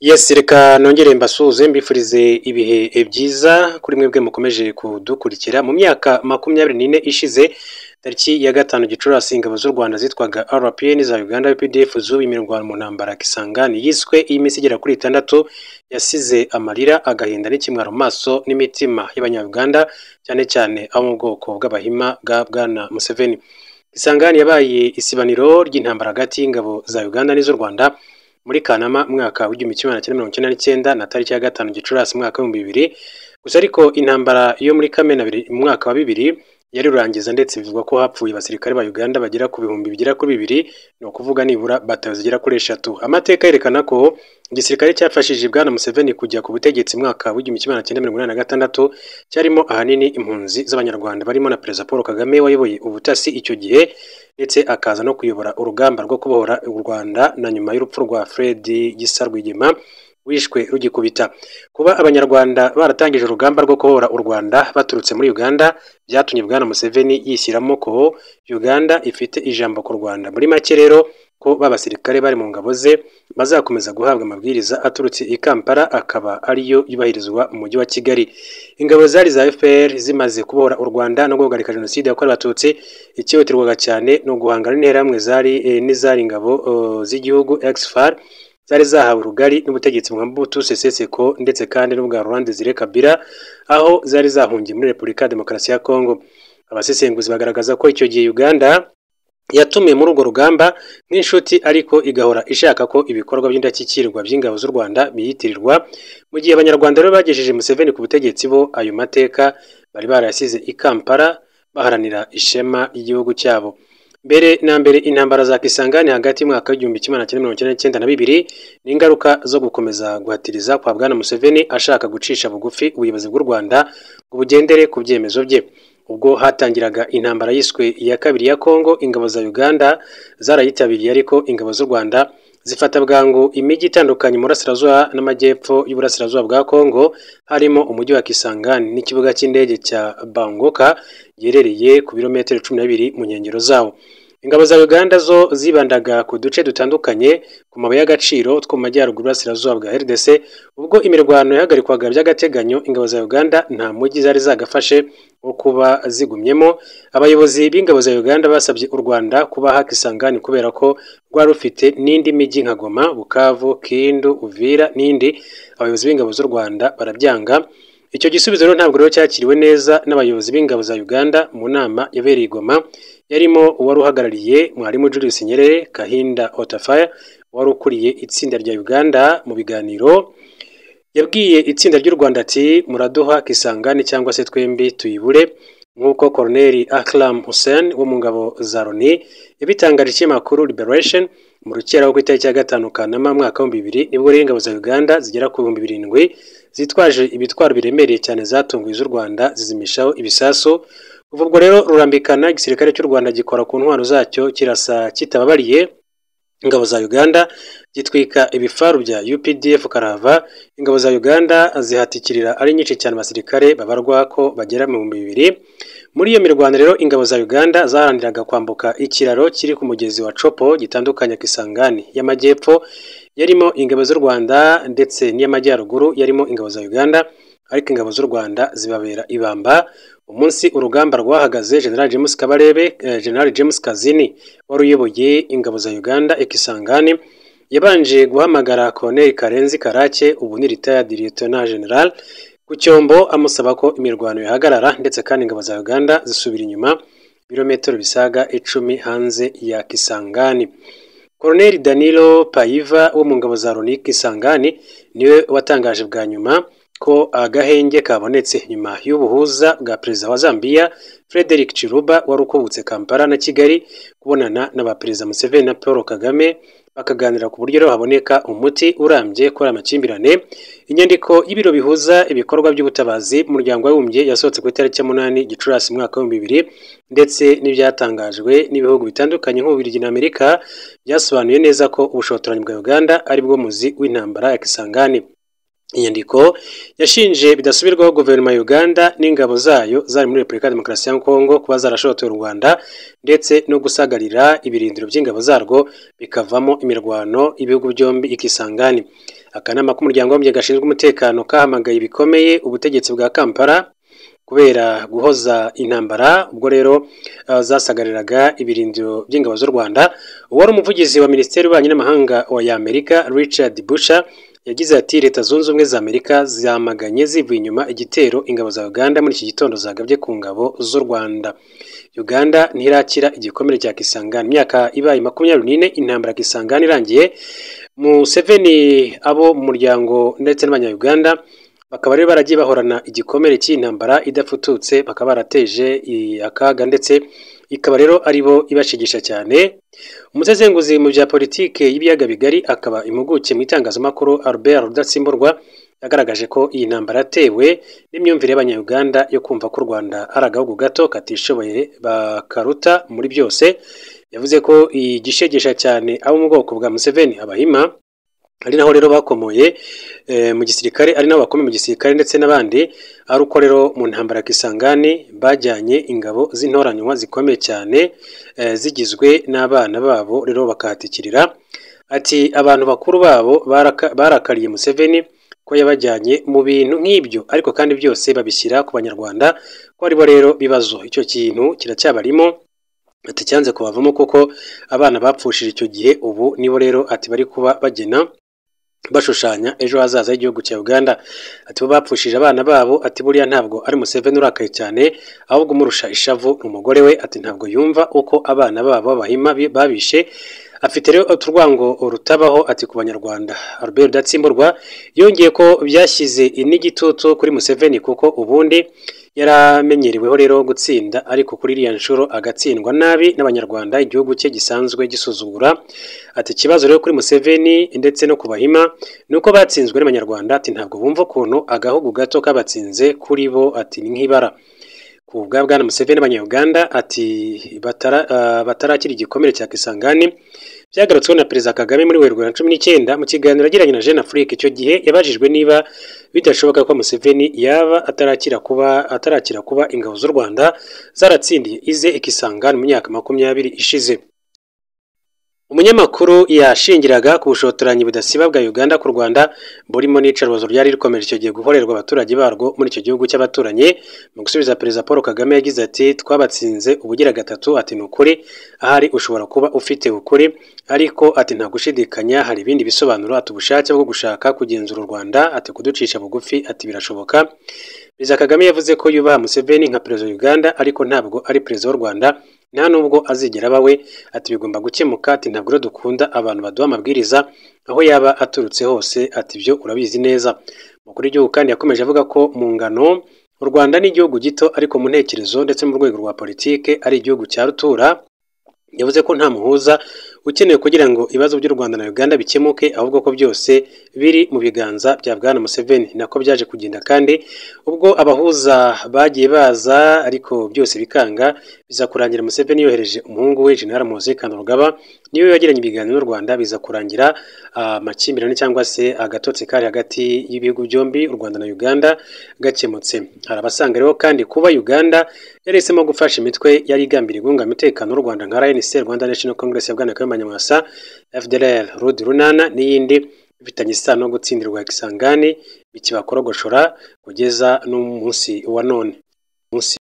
Yes, reka nongere mbasuhuze mbifurize ibihe byiza kuri mwebwe mukomeje kudukurikira. Mu myaka 24 ishize, tariki ya 5 Gicurasi, ingabo z'u Rwanda zitwaga RPA za Uganda UPDF zuba imirwano mu ntambara Kisangani yiswe y'iminsi igera kuri 6, yasize amarira, agahinda n'ikimwaro mu maso n'imitima y'Abanyarwanda, cyane cyane abo mu bwoko bw'Abahima bwa Bwana Museveni. Kisangani yabaye isibaniro ry'intambara hagati y'ingabo za Uganda n'iz'u Rwanda muri Kanama mwaka w'1999 na tariki ya 5 Gicurasi mwaka w'2000. Gusa ariko intambara yo muri Kamena mu mwaka wa 2000 yari rurangiza, ndetse bivugwa ko hapfuye abasirikare ba Uganda bagera ku bihumbi bigera kuri 2, ni ukuvuga nibura batayo zigera kuri 3. Amateka yerekana ko igisirikare cyafashije Bwana Museveni kujya ku butegetsi mwaka w'1986 cyarimo ahanini impunzi z'Abanyarwanda barimo na Perezida Paul Kagame wayoboye ubutasi icyo gihe, ndetse akaza no kuyobora urugamba rwo kubohora u Rwanda na nyuma y'urupfu rwa Fred Gisa Rwigema wishwe rugikubita. Kuba Abanyarwanda baratangije urugamba rwo kubohora u Rwanda baturutse muri Uganda byatumye Bwana Museveni yishyiramo ko Uganda ifite ijambo ku Rwanda. Muri make rero, ko babasirikare bari mu ngabo ze bazakomeza guhabwa amabwiriza aturutse i Kampala, akaba ariyo yubahirizwa mu mujyi wa Kigali. Ingabo zari za FPR zimaze kubohora u Rwanda no guhagarika jenoside yakorewe Abatutsi, icyihutirwaga cyane ni uguhangana n'interahamwe zari n'izari ingabo z'igihugu ex-FAR zari zahawe rugari n'ubutegetsi bwa Mobutu Sese Seko ndetse kandi n'ubwa Laurent Desire Kabila, aho zari zahungiye muri Repubulika ya Demokarasi ya Kongo. Abasesenguzi bagaragaza ko icyo gihe Uganda yatumiye muri urwo rugamba nk'inshuti, ariko igahora ishaka ko ibikorwa by'indashyikirwa by'ingabo z'u Rwanda biyitirirwa. Mu gihe Abanyarwanda rero bagejeje Museveni ku butegetsi, bo ayo mateka bari barayasize i Kampala baharanira ishema ry'igihugu cyabo. Mbere na mbere, intambara za Kisangani hagati y'umwaka w'1999 na 2000 ni ingaruka zo gukomeza guhatiriza kwa Bwana Museveni ashaka gucisha bugufi ubuyobozi bw'u Rwanda ngo bugendere ku byemezo bye. Ubwo hatangiraga intambara yiswe iya kabiri ya Kongo, ingabo za Uganda zarayitabiriye, ariko ingabo z'u Rwanda zifata bwangu imijyi itandukanye mu burasirazuba n'amajyepfo y'uburasirazuba bwa Kongo, harimo umujyi wa Kisangani n'ikibuga cy'indege cya Bangoka giherereye ku birometero 12 mu nkengero zawo. Ingabo za Uganda zo zibandaga ku duce dutandukanye ku mabuye y'agaciro two mu majyaruguru y'uburasirazuba bwa RDC. Ubwo imirwano yahagarikwaga by'agateganyo, ingabo za Uganda nta mujyi zari zagafashe wo kuba zigumyemo. Abayobozi b'ingabo za Uganda basabye u Rwanda kubaha Kisangani kubera ko rwari rufite n'indi mijyi nka Goma, Bukavu, Kindu, Uvira n'indi. Abayobozi b'ingabo z'u Rwanda barabyanga. Icyo gisubizo rero ntabwo rero cyakiriwe neza n'abayobozi b'ingabo za Uganda mu nama yabereye i Goma, yarimo uwari uhagarariye Mwarimu Julius Nyerere, Kahinda Otafaya, wari ukuriye itsinda rya Uganda mu biganiro. Yabwiye itsinda ry'u Rwanda ati: "Muraduha Kisangani cyangwa se twembi tuyibure." Nk'uko Colonel Akram Hussein wo mu ngabo za Loni yabitangarije ikinyamakuru Liberation mu rukera rwo ku itariki ya 5 Kanama mwaka w'2000, nibwo rero ingabo za Uganda zigera ku 7000 zitwaje ibitwaro biremereye cyane zatunguye iz'u Rwanda zizimishaho ibisasu. Kuva ubwo rero rurambikana, igisirikare cy'u Rwanda gikora ku ntwaro zacyo, kirasa kitababariye ingabo za Uganda, gitwika ibifaru bya UPDF karahava. Ingabo za Uganda zihatikirira ari nyinshi cyane, abasirikare babarwa ko bagera mu 2000. Muri iyo mirwano rero, ingabo za Uganda zaharaniraga kwambuka ikiraro kiri ku mugezi wa Chopo gitandukanya Kisangani y'amajyepfo yarimo ingabo z'u Rwanda ndetse n'iy'amajyaruguru yarimo ingabo za Uganda, ariko ingabo z'u Rwanda zibabera ibamba. Umunsi urugamba rwahagaze, General James Kabarebe, General James Kazini wari uyoboye ingabo za Uganda i Kisangani, yabanje guhamagara Colonel Karenzi Karake, ubu ni retired Lieutenant General, ku cyombo amusaba ko imirwano yahagarara, ndetse kandi ingabo za Uganda zisubira inyuma ibirometero bisaga 10 hanze ya Kisangani. Colonel Danilo Paiva wo mu ngabo za Loni Kisangani niwe watangaje bwa nyuma ko agahenge kabonetse nyuma y'ubuhuza bwa Perezida wa Zambia Frederick Chiluba, wari ukubutse Kampala na Kigali kubonana n'abaperezida Museveni na Paul Kagame, bakaganira ku buryo rero haboneka umuti urambye kuri amakimbirane. Inyandiko y'ibiro bihuza ibikorwa by'ubutabazi mu muryango w'abibumbye yasohotse ku itariki ya 8 Gicurasi mwaka w'2000, ndetse n'ibyatangajwe n'ibihugu bitandukanye nk'Ububiligi na Amerika, byasobanuye neza ko ubushotoranyi bwa Uganda ari bwo muzi w'intambara ya Kisangani. Inyandiko yashinje bidasubirwaho guverinoma ya Uganda n'ingabo zayo zari muri Repubulika ya Demokarasi ya Kongo kuba zarashotoye u Rwanda ndetse no gusagarira ibirindiro by'ingabo zarwo, bikavamo imirwano ibihugu byombi ikisangani. Akanama k'umuryango w'abibumbye gashinzwe umutekano kahamagaye bikomeye ubutegetsi bwa Kampala kubera guhoza intambara, ubwo rero zasagariraga ibirindiro by'ingabo z'u Rwanda. Uwari umuvugizi wa Minisiteri y'Ububanyi n'Amahanga wa Amerika Richard Busher yagize ati Leta Zunze Ubumwe za Amerika zamaganye zivuye inyuma igitero ingabo za Uganda muri iki gitondo zagabye ku ngabo z'u Rwanda. Uganda ntirakira igikomere cya Kisangani. Imyaka ibaye 24 intambara Kisangani irangiye, Museveni abo mu muryango ndetse n'abanya-Uganda bakaba rero baragiye bahorana igikomere cy'intambara idafututse, bakaba barateje akaga ndetse ikaba rero aribo ibashigisha cyane. Umusesenguzi mu bya politike y'ibiyaga bigari akaba impuguke mu itangazamakuru Albert Rudatsimburwa yagaragaje ko iyi ntambara yatewe n'imyumvire y'abanya-Uganda yo kumva ko u Rwanda ari agahugu gato katishoboye bakaruta muri byose. Yavuze ko igishegesha cyane abo mu bwoko bwa Museveni abahima ari naho rero bakomoye mu gisirikare, ari naho bakomeye mu gisirikare ndetse n'abandi, ari uko rero mu ntambara Kisangani bajyanye ingabo z'intoranywa zikomeye cyane zigizwe n'abana babo rero bakahatikirira. Ati abantu bakuru babo barakariye Museveni ko yabajyanye mu bintu nk'ibyo, ariko kandi byose babishyira ku banyarwanda ko aribo rero bibazo. Icyo kintu kiracyabarimo, ati cyanze kubavamo kuko abana bapfushije icyo gihe ubu nibo rero ati bari kuba bagena bashushanya ejo hazaza h'igihugu cya Uganda. Ati bo bapfushije abana babo, ati buriya ntabwo ari Museveni urakaye cyane, ahubwo umurusha ishavu ni umugore we. Ati ntabwo yumva uko abana babo bahima babishe, afite rero uturwango rutabaho ati ku banyarwanda. Albert Rudatsimburwa yongeye ko byashyize n'igitutu kuri Museveni kuko ubundi yaramenyereweho rero gutsinda, ariko kuri iriya nshuro agatsindwa nabi n'abanyarwanda igihugu cye gisanzwe gisuzugura. Ati ikibazo rero kuri Museveni ndetse no kubahima ni uko batsinzwe n'abanyarwanda, ati ntabwo bumva ukuntu agahugu gato kabatsinze kuri bo, ati ni nk'ibara. Ku bwa bwana Museveni n'abanya-Uganda ati batarakira igikomere cya Kisangani. Byagarutsweho na Perezida Kagame muri Werurwe 19 mu kiganiro yagiranye na Jeune Afrique. Icyo gihe yabajijwe niba bidashoboka ko Museveni yaba atarakira kuba ingabo z'u Rwanda zaratsindiye ize Kisangani mu myaka 20 ishize. Umunyamakuru yashingiraga ku bushotoranyi budasiba bwa Uganda ku Rwanda burimo n'iyicarubozo ryari rikomeje icyo gihe gukorerwa abaturage barwo muri icyo gihugu cy'abaturanyi. Mu gusubiza Perezida Paul Kagame yagize ati twabatsinze ubugira gatatu, ati ni ukuri ahari ushobora kuba ufite ukuri, ariko ati nta gushidikanya hari ibindi bisobanuro, ati ubushake bwo gushaka kugenzura u Rwanda, ati kuducisha bugufi, ati birashoboka. Perezida Kagame yavuze ko yubaha Museveni nka perezida wa Uganda, ariko ntabwo ari perezida w'u Rwanda, nta nubwo azigera abawe. Ati bigomba gukemuka, ati ntabwo rero dukunda abantu baduha amabwiriza aho yaba aturutse hose, ati ibyo urabizi neza. Umukuru w'igihugu kandi yakomeje avuga ko mu ngano u Rwanda ni igihugu gito, ariko mu ntekerezo ndetse mu rwego rwa politike ari igihugu cya rutura. Yavuze ko nta muhuza ukenewe kugira ngo ibibazo by'u Rwanda na Uganda bikemuke, ahubwo ko byose biri mu biganza bya bwana Museveni. Nako byaje kugenda kandi ubwo abahuza bagiye baza ariko byose bikanga, biza kurangira Museveni yohereje umuhungu we General Muhoozi Kainerugaba, niwe wagiranye ibiganiro n'u Rwanda, biza kurangira amakimbirane cyangwa se agatotsi kari hagati y'ibihugu byombi u Rwanda na Uganda gakemutse. Hari abasanga rero kandi kuba Uganda yahisemo gufasha imitwe yari igambiriye guhungabanya umutekano w'u Rwanda nka RNC, Rwanda National Congress ya Bwana Kayumba Nyamwasa, FDLR, Rudi Runana n'iyindi bifitanye isano no gutsindirwa Kisangani bikibakorogoshora kugeza n'umunsi wa none.